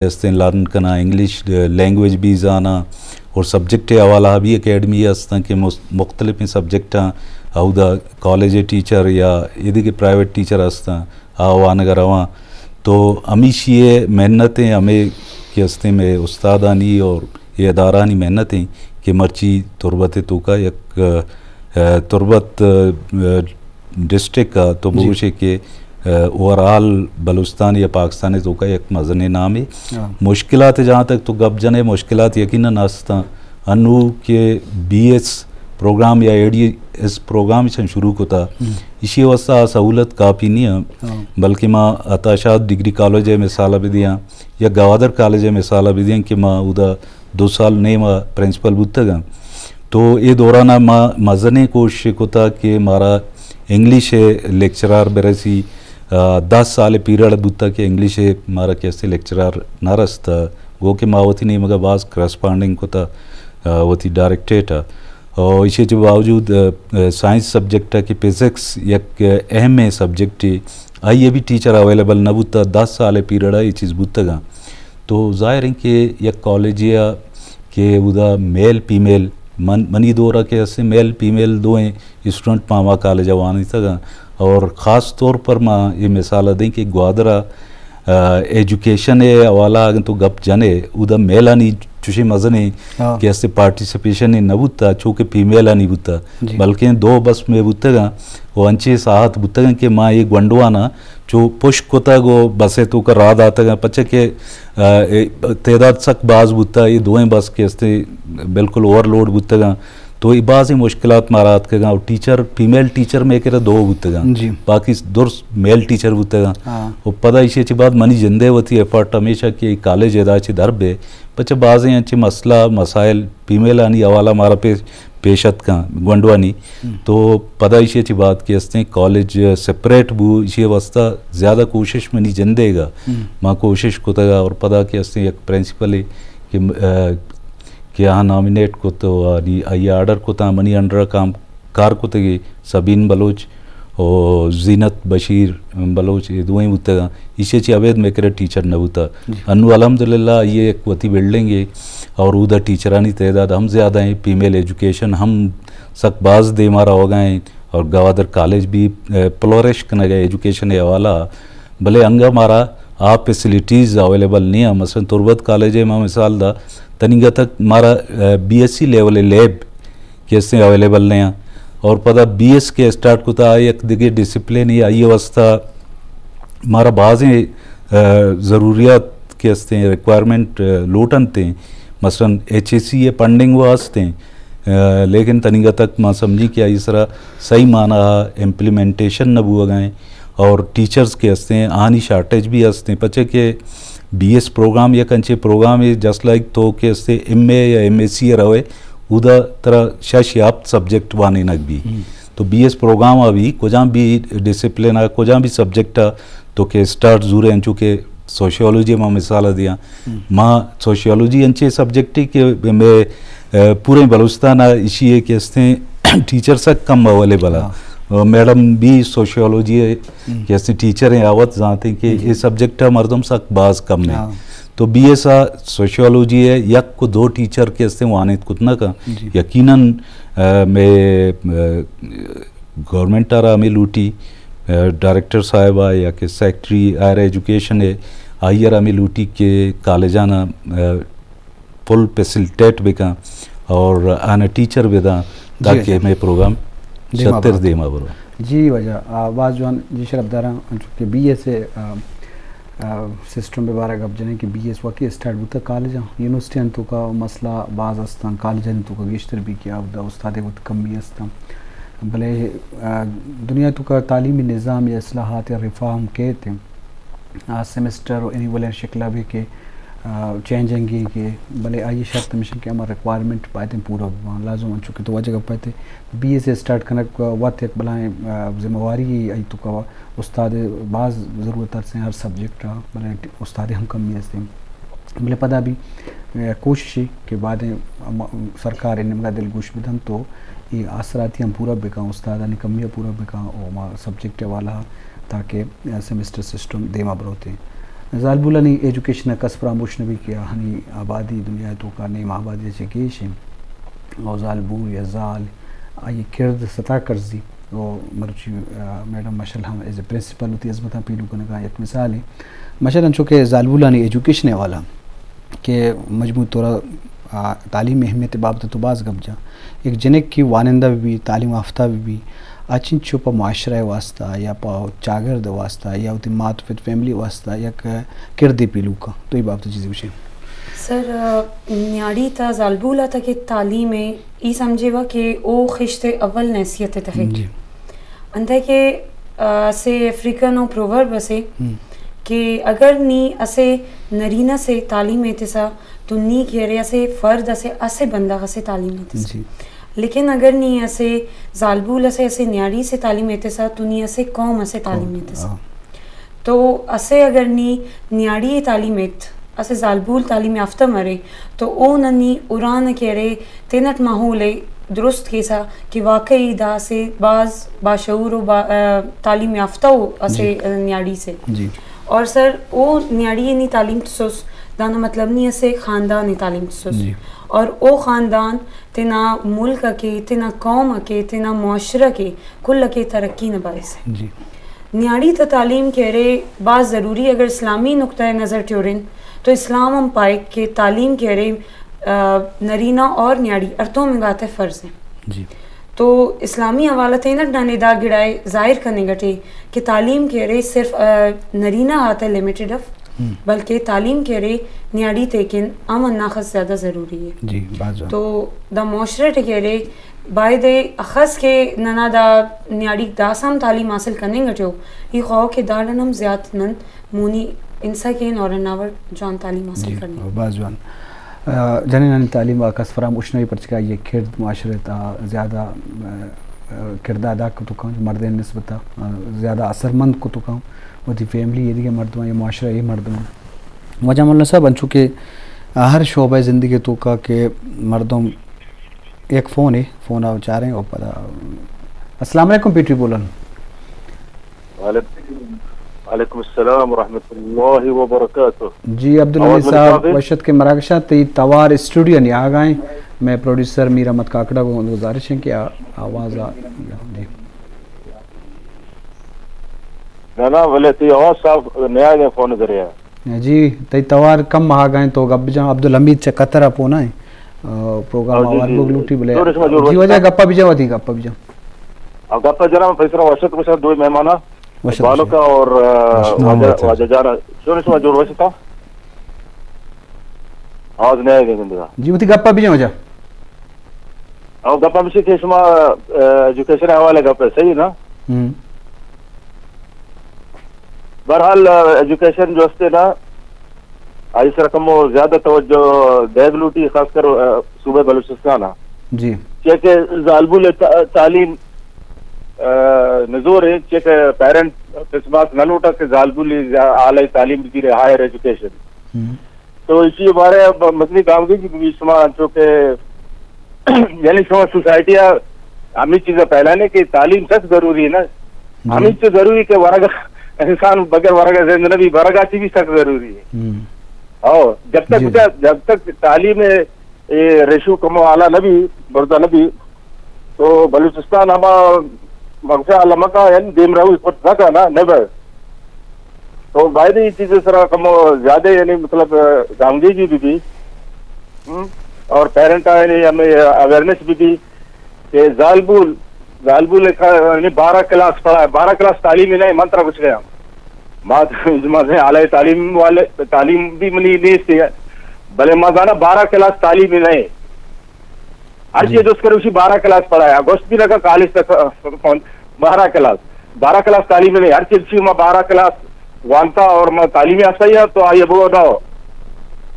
استیں لرن کناں، انگلش لینگویج بھی زاناں، اور سبجیکٹ حوالہ بھی اکیڈمی استاں کہ مس-، مختلفیں سبجیکٹاں اودا کالج ٹیچر یا ایدگہ پرائیویٹ ٹیچر استاں، آ وانگ ءَ رواں۔ تو ہمیشی ءِ محنت ایں، ہمے کہ استیں مئے استادانی اور اے ادارہانی محنت ایں کہ مرچی تربت ءِ توکا یک، آ، تربت، آ، ڈسٹرکٹ ءَ تو جی۔ بگوشے کہ، آ، اوور آل بلوچستان یا پاکستان ءِ توکا یک مزنیں نامے۔ ہاں۔ مشکلات جہاں تک تو گپ جنے، مشکلات یقیناً استاں۔ انو کہ بی ایس پروگرام یا اے ڈی ایس پروگرام چن شروع کتا، ہم۔ ایشی واسطہ آ سہولت کافی نہیں ہے، ہاں۔ بلکہ ما عطا شاد ڈگری کالج ءِ مثال ءَ بدیاں یا گوادر کالج ءِ مثال ءَ بدیاں کہ ما اودا دو سال نیم ءَ پرنسپل بوتگاں۔ تو اے دوران ءَ ما مزنیں کوشش کتا کہ مارا انگلش ءِ لیکچرار برسی، آ، دہ سال ءِ پیریڈ بوتا کہ انگلش ءِ مارا کسی لیکچرار نہ رستا، گو کہ ما وتی نیمگ ءَ باز کرسپانڈنگ کتا، آ، وتی ڈائریکٹریٹ ءَ۔ اور ایشی چہ باوجود، آ، آ، سائنس سبجیکٹ ءَ کہ فزکس یک اہمیں سبجیکٹے، آئی ءَ بھی ٹیچر اویلیبل نہ بوتا، دہ سال ءِ پیریڈ ءَ اے چیز بوتگاں۔ تو ظاہر ایں کہ یک کالجے ءَ کہ اودا میل فیمیل، من، منی دور ءَ کہ استیں میل فیمیل دوئیں اسٹوڈنٹ ما ہما کالج ءَ وانینتگاں، اور خاص طور پر ما اے مثال ءَ دیں کہ گوادر ءَ، آ، ایجوکیشن ءِ حوالہ ءَ اگن تو گپ جنے، اودا میلانی چوشیں مزنیں ہاں۔ کہ استیں پارٹیسپیشن نہ بوتا، چو کہ فیمیلانی بوتا، جی۔ بلکیں دو بس مئے بوتگاں، و انچیں ساعت بوتگاں کہ ما اے گونڈوانا چو پشت کتگ و بس ءِ توکا راہ داتگاں، پچے کہ، آ، اے تعداد سک باز بوتا، اے دوئیں بس کہ استیں بالکل اوورلوڈ بوتگاں، تو اے بازیں مشکلات مارا آتکگاں۔ و ٹیچر، فیمیل ٹیچر مئے کرا دو بوتگاں، جی۔ باقی درست میل ٹیچر بوتگاں۔ ہاں۔ و پدا ایشی چہ بعد منی جندے وتی ایفرٹ ہمیشہ کہ اے کالج ادا چہ در بے، پچے بازیں انچیں مسئلہ مسائل فیمیلانی حوالہ مارا پیش پیش اتکاں گونڈوانی۔ ہم۔ تو پدا ایشی چہ بعد کہ استیں کالج سپریٹ بو، ایشی واسطہ زیادہ کوشش منی جندے گا۔ ہم۔ ما کوشش کتگا اور پدا کہ استیں یک پرنسپلے کہ م-، آ، کہ آ نامینیٹ کت و آنی، آئی آرڈر کتاں، منی انڈر کام کار کتگی سبین بلوچ و زینت بشیر بلوچ، اے دوئیں بوتگاں۔ ایشی چہ ابید مئے کرا ٹیچر نہ بوتا۔ جی۔ انو الحمدللہ آئی یک وتی بلڈنگے اور اودا ٹیچرانی تعداد ہم زیادہ ایں، فیمیل ایجوکیشن ہم سک باز دیما روگا ایں اور گوادر کالج بھی، اے، فلورش کنگا ایجوکیشن ءِ حوالہ۔ بلے انگا مارا آ فیسلٹیز اویلیبل نہیں ایں۔ مثلاً تربت کالج ءِ ما مثال دا، تنیگا تک مارا، اے، بی ایس سی لیول ءِ لیب کہ استیں اویلیبل نہ ایں۔ اور پدا بی ایس کہ اسٹارٹ کتا، آ یک دگہ ڈسپلن ایں، آئی واسطہ مارا بازیں، آ، ضروریات کہ استیں، ریکوائرمنٹ، آ، لوٹنت ایں۔ مثلاً ایچ ای سی ءِ فنڈنگ و استیں، آ، لیکن تنیگا تک ما سمجھی کہ آئی سرا صحیح معنی امپلیمنٹیشن نہ بوگا ایں۔ اور ٹیچرز کہ استیں، آنی شارٹیج بھی استیں، پچے کہ بی ایس پروگرام یک انچیں پروگرامے، جسٹ لائک تو کہ استیں ایم اے یا ایم ایس سی ءَ روے، اودا ترا شش یا ہپت سبجیکٹ وانینگ بی۔ ہم۔ تو بی ایس پروگرام ءَ بھی کجام بھی ڈسپلن ءَ، کجام بھی سبجیکٹ ءَ تو کہ اسٹارٹ زورے، انچو کہ سوشیولوجی ءِ ما مثال دیاں۔ ہم۔ ما سوشیولوجی انچیں سبجیکٹے کہ مئے، اے، پورے بلوچستان ءَ ایشی ءِ کہ استیں ٹیچر سک کم اویلیبل ایں۔ ہاں۔ میڈم بھی سوشیولوجی ءِ ہم۔ کہ استیں ٹیچر ایں، آ وت زانت ایں کہ جی۔ اے سبجیکٹ ءَ مردم سک باز کم ایں۔ ہاں۔ تو بی ایس ءَ سوشیولوجی ءِ یک و دو ٹیچر کہ استیں وانینت کت نہ کن۔ جی۔ یقیناً، آ، مئے، آ، گورنمنٹ ءَ را ہمے لوٹی، آ، ڈائریکٹر صاحب ءَ یا کہ سیکرٹری ہائر ایجوکیشن ءِ، آئی ءَ را ہمے لوٹی کہ کالجاں، آ، فل فیسلٹیٹ بکن اور آناں ٹیچر بداں جی، تاکہ جی۔ مئے پروگرام دیما شتر برو۔ دیما برو۔ جی واجہ، آ، باز جوان جی شرف داراں، انچو کہ بی ایس ءِ، آ، آ، سسٹم ءِ بارہ ءَ گپ جنیں کہ بی ایس واقعی اسٹارٹ بوتا کالجاں، یونیورسٹیاں توکا مسئلہ باز استاں، کالجاں توکا گیشتر بی کہ اودا استاد وت کمی استاں۔ بلے، آ، دنیا توکا تعلیمی نظام یا اصلاحات یا ریفارم کیت، آ، سیمسٹر و اینیول شکل ءَ بی کہ، آ، چینجنگ ایں کہ، بلے آئی شرط ہمیش ایں کہ ہما ریکوائرمنٹ باید ایں پورا بباں۔ لازم انچو کہ تو واجہ گپ ءَ ات، بی ایس ءِ اسٹارٹ کنگ وت یک بلاہیں، آ، ذمہ واری ایں، آئی توکا استاد باز ضرورت ارسیں ہر سبجیکٹ ءَ، بلے استاد ہم کمی استیں۔ بلے پدا بھی، آ، کوشش ایں کہ بعد ہم سرکار ءِ نیمگا دلگوش بدنت تو اے آسراتی ہم پورا بکن، استادانی کمی ءَ پورا بکن، و ہما سبجیکٹ ءِ حوالہ تاکہ، آ، سیمسٹر سسٹم دیما بروتیں۔ زالبولانی ایجوکیشن ءَ کس فراموش نہ بی کہ آہانی آبادی دنیا ءِ توکا نیم آبادی ءَ چہ گیش انت۔ او زالبول یا زال، آئی کرد ستا کرزی۔ او مرچی، آ، میڈم مشعل ہم ایز اے پرنسپل وتی ہزمتاں پیلو کنگا۔ یک مثالے، مشعل، انچو کہ زالبولانی ایجوکیشن ءِ حوالہ کہ مجموعی طور ءَ، آ، تعلیم ءِ اہمیت ءِ بابت ءَ تو باز گپ جاں۔ یک جنک کہ وانندہ بہ بی، تعلیم یافتہ بہ بی، آ چنچو پہ معاشرہ ءِ واسطہ یا پہ چاگرد ءِ واسطہ یا وتی مات پت فیملی ءِ واسطہ یک کردے پیلو کن۔ تو اے بابت ءَ چیزے گوشے؟ سر، آ، نیاڑی تا زالبول ءَ تا کہ تعلیم ءَ ای سمجھے وا کہ او خشت اول نحیثیت ءِ تہ ءَ۔ جی۔ انتہ کہ، آ، اسے افریقن و پروورب اسے ہم۔ کہ اگر نی اسے نرینہ سے تعلیم ایتسا تو نی کہ ارے اسے فرد اسے، اسے بندغ اسے تعلیم ایتسا۔ جی۔ لیکن اگر نی اسے زالبول اسے، اسے نیاڑی سے تعلیم ایتسا تو نی اسے قوم اسے تعلیم قوم، ایتسا۔ ہاں۔ تو اسے اگر نی نیاڑی تعلیم ایت، اسے زالبول تعلیم یافتہ مرے، تو او ننی اران کہ ارے تینٹ ماحول ءَ درست کیسا کہ واقعی دا اسے باز باشعور و با-، آ، تعلیم یافتہ و اسے، جی۔ آ، نیاڑی سے۔ جی۔ اور سر، او نیاڑی نی تعلیم تسوس، دانا مطلب نی اسے خاندان تعلیم تسوس۔ جی۔ اور او خاندان تینا ملک ءَ کہ، تینا قوم ءَ کہ، تینا معاشرہ کہ، کل ءَ کہ ترقی نا باعث ہے۔ جی۔ نیاڑی تا تعلیم کہ ارے باز ضروری، اگر اسلامی نقطہ نظر ٹیورن تو اسلام ہم پائک کہ تعلیم کہ ارے، آ، نرینہ اور نیاڑی ہڑتوم انگا تے فرض ہے۔ جی۔ تو اسلامی حوالہ تینٹ نانے دا گڑائے ظاہر کننگ اٹے کہ تعلیم کہ ارے صرف، آ، نرینہ آتا لمیٹڈ اف، ہم۔ بلکہ تعلیم کہ ارے نیاڑی تیکن امن نا خس زیادہ ضروری ہے۔ جی، باز جوان۔ تو دا معاشرہ ٹی کہ ارے باید اے اخس کہ ننا دا نیاڑیک داسہ ہم تعلیم حاصل کننگ اٹیو، ای خواہو کہ داڑن ہم زیات نن مونی انسا کین اور ہناوڑ جوان تعلیم حاصل جی، کرنے۔ باز جوان۔ آ، جنینانی تعلیم آ کس فراموش نہ بی، پرچکہ آئی کرد معاشرہ تا زیادہ، آ، آ، کردار ادا کتو کن، مردین نسبت آ، آ، زیادہ اثرمند کتو کن، وتی فیملی ایدگہ مردمان یا معاشرہ ای مردمان۔ واجہ مولانا صاحب، انچو کہ ہر شعبہ زندگی توکا کہ مردم یک فون ہے، فون آ چاریں اور پدا۔ السلام علیکم، پی ٹی بولن۔ وعلیکم، وعلیکم السلام ورحمۃ اللہ وبرکاتہ۔ جی عبدالحمید آواز منی صاحب، صاف ہے؟ وشت کے مراگشات تئی توار اسٹوڈیو نی آگائیں۔ میں پروڈیوسر میر احمد کاکڑا کو گزارش ہے کہ آ-، آواز آ-، جی۔ نہ، نہ، ولے تئی آواز صاف نیاگیں فون دریا۔ جی، تئی توار کم آگائیں تو گپ جان۔ عبدالحمید چہ قطر ءَ پونا ہیں۔ آ، پروگرام ہاں، جی، آوار جی، بوگ جی۔ لوٹی بلے۔ جوڑ شما جوڑ جی، وشتا۔ وجہ گپا بجا وتی گپا بجا۔ اب گپا جناب پیسرا وشت بشت دوئی مہمانا۔ وشت بانو بشت۔ کا اور، آ، وشت واجہ، نام واجہ جانا۔ شنو شما جوڑ وشتا؟ آواز نیاگیں گندگا۔ جی، وتی گپا بجا وجہ۔ او گپا بشی کہ شما، آ، ایجوکیشن حوالے گپ ہے، صحیح نا؟ ہم۔ بہرحال، آ، ایجوکیشن جو استے نا، آئی سر کمو زیادہ توجہ دیگ لوٹی، خاص کر، آ، صوبہ بلوچستان آ۔ جی۔ چیکہ زالبول تا-، تعلیم، آ، نزور ہے، چیکہ پیرنٹ پسماس نہ لوٹا کہ زالبول زیا-، اعلی تعلیم بگیرے، ہائر ایجوکیشن۔ ہم۔ تو اسی بارے اب مزنی گامگیجی بھی شما انچو کہ یعنی شما سوسائٹی آ ہمیں چیزا پھیلانے کہ تعلیم سخت ضروری ہے نا۔ جی۔ ہمیں تو ضروری کہ ورگا انسان بغیر ورگا زند نہ بی، ورگا چی بھی سخت ضروری ہے۔ ہم۔ او، جب تک جی، جی۔ جب تک تعلیم اے ریشو کمو اعلیٰ نہ بی، بردہ نہ بی، تو بلوچستان ہما مقصد علمہ کا یعنی دیمروی کت نہ کا نا، نیور۔ تو باید اے چیز سرا کمو زیادہ یعنی مطلب گامگیجی بھی بی، ہم، اور پیرنٹ آ یعنی ہمیں اویئرنس بھی بی کہ زالبول، زالبول کا یعنی بارہ کلاس پڑھا ہے، بارہ کلاس تعلیم ہی نہیں، من ترا کچھ گیا۔ ما، ما اعلیٰ تعلیم والے، تعلیم بھی منی نیست ہے، بلے ما زانا بارہ کلاس تعلیم ہی نہیں۔ ہر جی۔ چیز اس کرے اسی بارہ کلاس پڑھا ہے، گوشت بھی رکھا کالج تک، آ، پہنچ، بارہ کلاس، بارہ کلاس تعلیم نہیں، ہر چیز اسی ما بارہ کلاس وانتا اور ما تعلیم یافتہ ہی ہے، تو آئیے بگو نہ ہو۔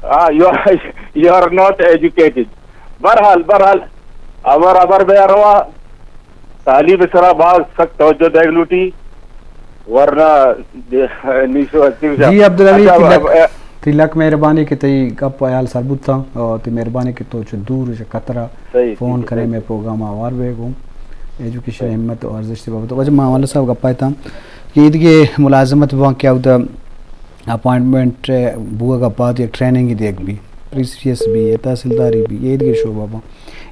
ہاں، you are, you are not educated۔ بہرحال، بہرحال، ابر، ابر بیا روا، تعلیم سرا باز سخت توجہ دیگ لوٹی، ورنہ دے-، انیس سو اسی جی عبدالحمید، اچھا، تئی لک، اب، اے، تئی لک مہربانی کہ تئی گپ ءُ حیال سر بوتاں، اور تئی مہربانی کہ تو چہ دور چہ قطر ءَ صحیح، فون صحیح، کنے صحیح۔ مئے پروگرام ءَ ہوار بئے گوں ایجوکیشن صحیح۔ اہمیت ءُ ارزشت ءِ بابت ءَ۔ واجہ ما والد صاحب گپا اتاں کہ ایدگہ ملازمت بواں کہ اودا اپوائنٹمنٹ بوگ ءَ بعد یک ٹریننگ دیگ بی، پی سی ایس بی، تحصیلداری بی، اے دگہ شعبہ باں۔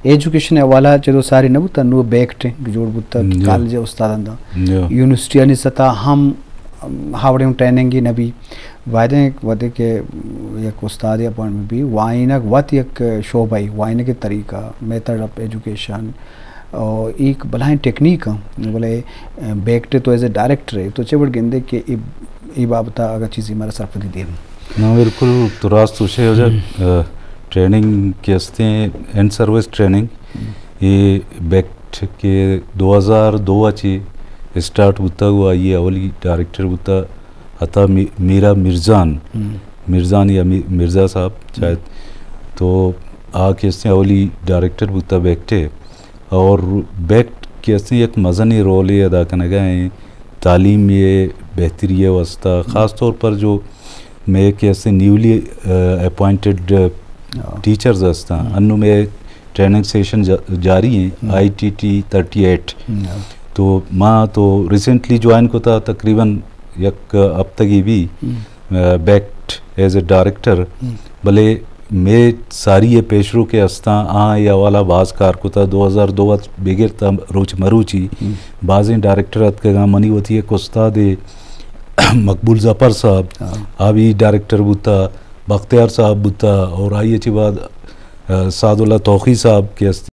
ایجوکیشن ءِ حوالہ چدو ساری نہ بوتا، نو بیکٹ جوڑ بوتا کہ جی۔ کالج ءِ استاداں دا۔ جی۔ یونیورسٹیانی سطح ہم ہاوڑیں ٹریننگ نہ بی۔ وعدے وعدے کہ یک استاد اپوائنٹمنٹ بی، وائنگ وت یک شعبہ ای، وائنگ ءِ طریقہ، میتھڈ آف ایجوکیشن، اور ایک بلاہیں ٹیکنیک ہاں، بلے بیکٹ تو ایز اے ڈائریکٹر ہے، تو چے وڑ گندے کہ ای، ای بابت اگر چیزی مارا سرپدی دیم۔ نا، بالکل تو راست تو شے ہو جا، ٹریننگ کہ ہستے ہیں، ان سروس ٹریننگ، یہ بیکٹ کے دو ہزار دو اچی اسٹارٹ بوتا ہوا، یہ اولی ڈائریکٹر بوتا، عطا می-، میرا مرزان، ہم۔ مرزان یا می-، مرزا صاحب شاید۔ ہم۔ تو آ کہ ہستے اولی ڈائریکٹر بوتا بیکٹے، اور بیکٹ کہ ہستے یک مزنیں رولے ادا کنگا ہیں تعلیم ءِ بہتری ءِ واسطہ، خاص طور پر جو میں کہ ہستے نیولی، آ، اپوائنٹڈ، آ، ہاں۔ ٹیچرز ہستاں، ہم۔ انو میں ٹریننگ سیشن جا-، جاری ہیں، ہم۔ آئی ٹی ٹی تھرٹی ایٹ۔ ہم۔ تو ما تو ریسنٹلی جوائن کتا، تقریباً یک ہفتگی بی، ہم۔ آ، بیکٹ ایز اے ڈائریکٹر، ہم۔ بلے میں ساری یہ پیشرو کے ہستاں، آ یہ حوالہ باز کار کتا، دو ہزار دو بگر تا روچ مروچی، ہم۔ بازیں ڈائریکٹر اتکگاں، منی وتی ایک استاد مقبول ظفر صاحب، ہاں۔ آ بھی ڈائریکٹر بوتا، بختیار صاحب بوتا، اور آئی اچی بعد، آ، سعد اللہ توخی صاحب کے ہستے